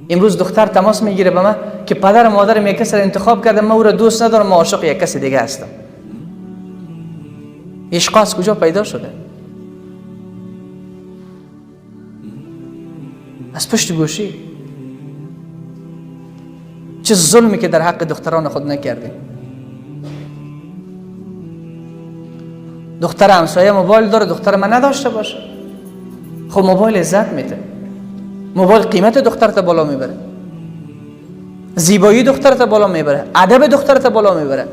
امروز دختر تماس میگیره به من که پدر و مادرم یک کس را انتخاب کردم، من او را دوست ندارم، من عاشق یک کس دیگه هستم. عشق از کجا پیدا شده؟ از پشت گوشی. چه ظلمی که در حق دختران خود نکردیم. دختر همسایه موبایل داره، دختر من نداشته باشه. خب موبایل عزت میده، موبایل قیمت دخترت بالا میبره، زیبایی دخترت بالا میبره، ادب دخترت بالا میبره.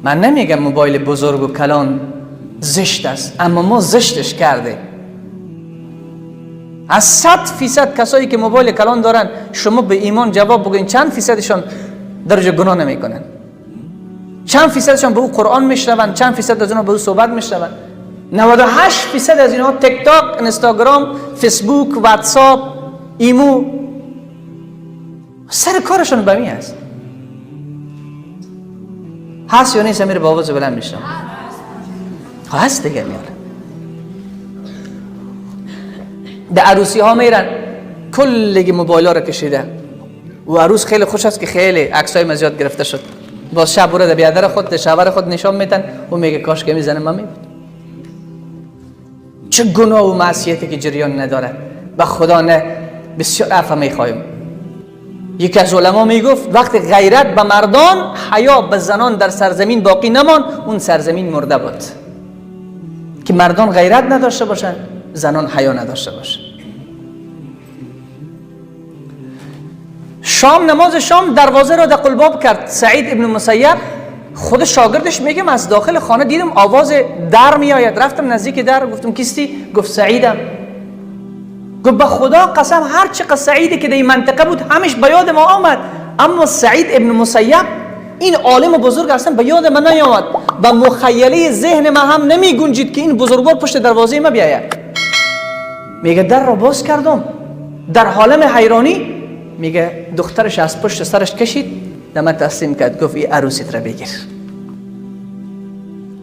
من نمیگم موبایل بزرگ و کلان زشت است، اما ما زشتش کرده. از 100% کسایی که موبایل کلان دارن، شما به ایمان جواب بگوین چند فیصدشان درجه گناه نمیکنن، چند فیصدشان به او قرآن میشنون، چند فیصد از اونها به او صحبت میشنون. 98% از اینها تیک تاک، اینستاگرام، فیسبوک، واتساپ، ایمو، سر کارشان به می هست. هست یا نیست؟ امیر با آواز بلند میشنم. هست دیگه. میاره در عروسی ها میرن کلی موبایل ها رو کشیده و عروس خیلی خوش است که خیلی عکسای ما زیاد گرفته شد. باز شب برو در بیادر خود، در شوهر خود نشان میتن و میگه کاش که میزنه من میبود. چه گناه و معصیتی که جریان نداره. به خدا نه، بسیار عفو میخوایم. یکی از علما میگفت وقتی غیرت به مردان، حیا به زنان در سرزمین باقی نمان، اون سرزمین مرده بود. که مردان غیرت نداشته باشن، زنان حیا نداشته باشن. شام، نماز شام، دروازه را در قلباب کرد سعید ابن مسیب. خود شاگردش میگم از داخل خانه دیدم آواز در میآید، رفتم نزدیک در، گفتم کیستی؟ گفت سعیدم. گفت به خدا قسم هر چقدر سعیدی که در این منطقه بود همش به یاد ما آمد، اما سعید ابن مسیب این عالم بزرگ اصلا به یاد من نیامد، به مخیله ذهن من هم نمی گنجید که این بزرگوار پشت دروازه ما بیاید. میگه در را باز کردم، در حالم حیرانی، میگه دخترش از پشت سرش کشید در من تسلیم کرد، گفت این عروسیت را بگیر.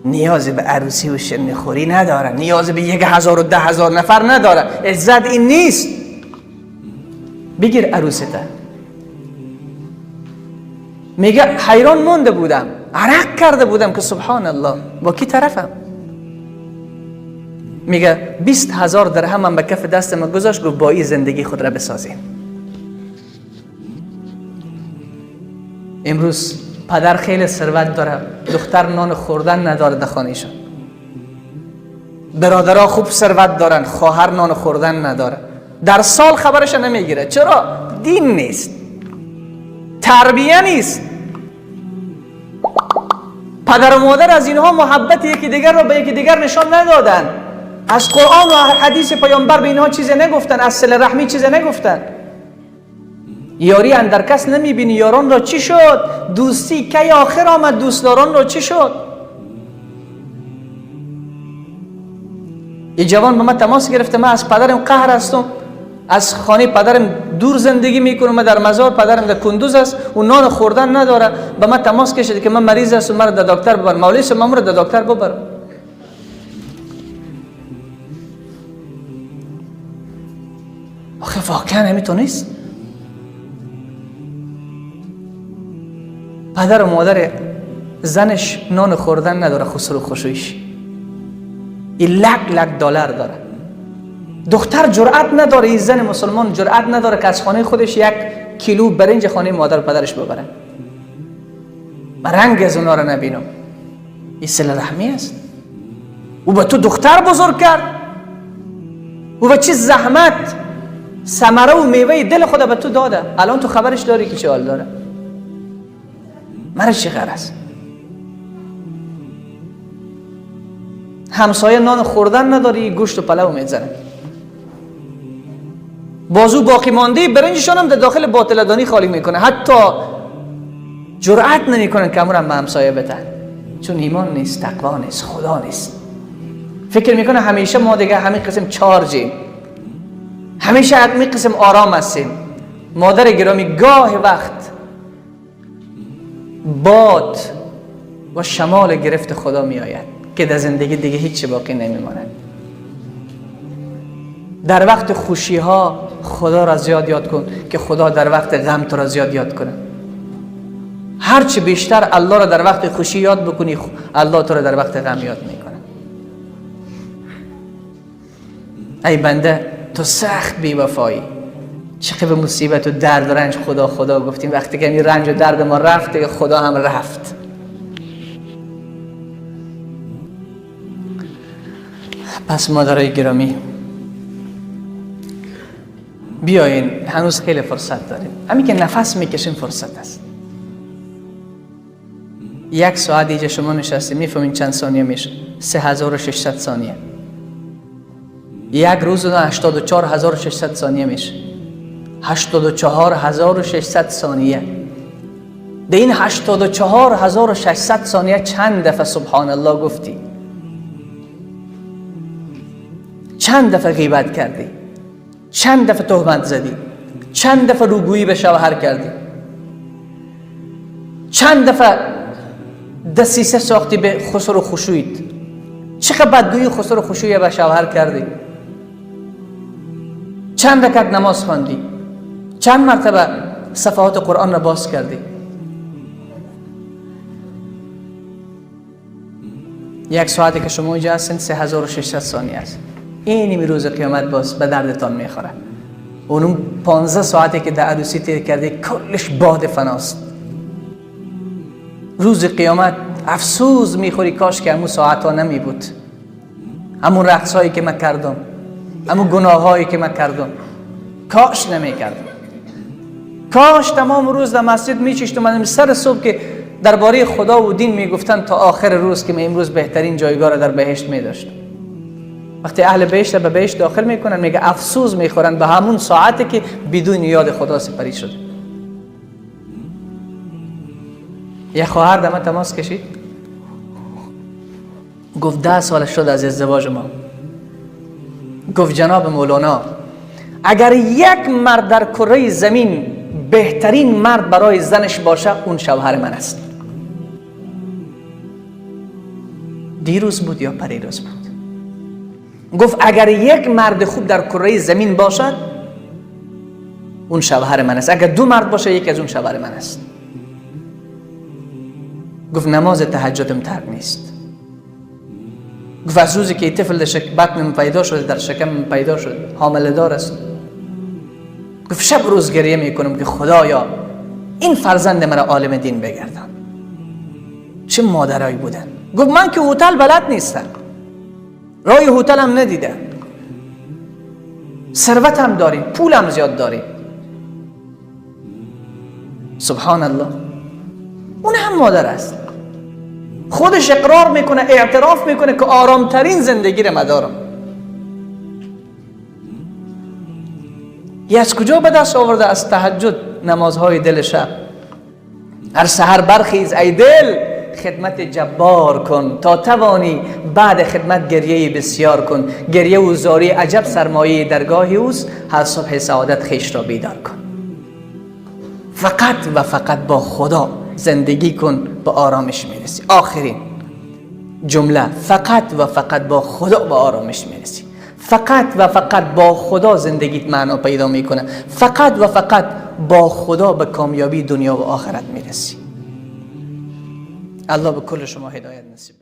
نیاز به عروسی و شیرینی خوری نداره، نیاز به 1000 و 10,000 نفر نداره، عزت این نیست. بگیر عروسیت. میگه حیران مونده بودم، عرق کرده بودم که سبحان الله با کی طرفم. میگه 20,000 درهم هم به کف دست من گذاشت، گفت با این زندگی خود را بسازیم. امروز پدر خیلی ثروت داره، دختر نان خوردن نداره در خانه‌شان. برادرها خوب ثروت دارن، خواهر نان خوردن نداره. در سال خبرش نمیگیره. چرا؟ دین نیست، تربیه نیست. پدر و مادر از اینها محبت یکی دیگر را به یکی دیگر نشان ندادن. از قرآن و حدیث پیامبر به اینها چیزی نگفتن، از صله رحمی چیزی نگفتن. یاری اندر کس نمیبینی، یاران را چی شد؟ دوستی کی آخر آمد، دوستداران را چی شد؟ یه جوان به من تماس گرفته، من از پدرم قهر هستم، از خانه پدرم دور زندگی میکنم، من در مزار، پدرم در کندوز است، و نان خوردن نداره. به من تماس کشید که من مریض هستم، مرا در دکتر ببر. مولوی صاحب من را در دکتر ببر. آخه واقعا همینطور نیست. پدر و مادر زنش نان خوردن نداره، خسرو خوشویش این لک لک دلار داره. دختر جرأت نداره، این زن مسلمان جرأت نداره که از خانه خودش 1 کیلو برنج خانه مادر و پدرش ببره. من رنگ از اونا رو نبینم. این صله رحمی است. او به تو دختر بزرگ کرد، او به چه زحمت ثمره و میوه دل خدا به تو داده، الان تو خبرش داری که چه حال داره. مرا چه غرض؟ همسایه نان خوردن نداری، گوشت و پلو میزنه. بازو باقی مانده برنجشان هم در داخل باطلدانی خالی میکنه. حتی جرأت نمیکنن که امورم به همسایه بدن، چون ایمان نیست، تقوا نیست، خدا نیست. فکر میکنه همیشه ما دیگه همین قسم چارجیم، همیشه همین قسم آرام هستیم. مادر گرامی، گاه وقت باد و شمال گرفت خدا می آید که در زندگی دیگه هیچ باقی نمیماند. در وقت خوشی ها خدا را زیاد یاد کن که خدا در وقت غم تو را زیاد یاد کنه. هرچی بیشتر الله را در وقت خوشی یاد بکنی، الله تو را در وقت غم یاد میکنه. ای بنده، تو سخت بی‌وفایی، چقدر مصیبت و درد و رنج خدا خدا گفتیم، وقتی که این رنج و درد ما رفت دیگه خدا هم رفت. پس مادرای گرامی، بیاین، هنوز خیلی فرصت داریم. همین که نفس میکشیم فرصت است. یک ساعت اینجا شما نشستیم، میفهمین چند ثانیه میشه؟ 3600 ثانیه. یک روز 84600 ثانیه میشه. 84600 ثانیه. در این 84600 ثانیه چند دفعه سبحان الله گفتی؟ چند دفعه غیبت کردی؟ چند دفعه تهمت زدی؟ چند دفعه روگویی به شوهر کردی؟ چند دفعه دسیسه ساختی به خسر و خشویت؟ چقدر بدگویی خسر و خشویی به شوهر کردی؟ چند رکعت نماز خواندی؟ چند مرتبه صفحات قرآن را باز کردی؟ یک ساعتی که شما اینجا هستین 3600 ثانیه است. این روز قیامت باز به دردتان میخوره. اونم 15 ساعتی که در عروسی تیر کرده کلش باد فناست. روز قیامت افسوس میخوری کاش که همون ساعت ها نمی بود، همون رقص هایی که من کردم، همون گناه هایی که من کردم، کاش نمی کردم. کاش تمام روز در مسجد میچشتم، من سر صبح که درباره خدا و دین میگفتن تا آخر روز که من امروز بهترین جایگاه را در بهشت میداشتم. وقتی اهل بهشت به بهشت داخل میکنن میگه افسوس میخورن به همون ساعتی که بدون یاد خدا سپری شده. یه خواهر در من تماس کشید، گفت 10 سال شد از ازدواج ما. گفت جناب مولانا، اگر یک مرد در کره زمین بهترین مرد برای زنش باشه اون شوهر من است. دیروز بود یا پریروز بود. گفت اگر یک مرد خوب در کره زمین باشد اون شوهر من است، اگر دو مرد باشه یکی از اون شوهر من است. گفت نماز تهجدم ترک نیست. گفت از روزی که طفل در بطنم پیدا شد، در شکم پیدا شد، حامله دار است، گفت شب روز گریه میکنم که خدایا این فرزند مرا عالم دین بگردان. چه مادرایی بودن. گفت من که هتل بلد نیستم، رای هتل هم ندیدم، ثروت هم داریم، پول هم زیاد داریم. سبحان الله، اون هم مادر است. خودش اقرار میکنه، اعتراف میکنه که آرامترین زندگی رو دارم. یه از کجا به دست آورده؟ از تهجد، نمازهای دل شب. هر سحر برخیز ای دل، خدمت جبار کن، تا توانی بعد خدمت گریه بسیار کن. گریه و زاری عجب سرمایه درگاه اوست، هر صبح سعادت خویش را بیدار کن. فقط و فقط با خدا زندگی کن، به آرامش میرسی. آخرین جمله، فقط و فقط با خدا به آرامش میرسی. فقط و فقط با خدا زندگیت معنا پیدا میکنه. فقط و فقط با خدا به کامیابی دنیا و آخرت میرسی. الله به کل شما هدایت نصیب.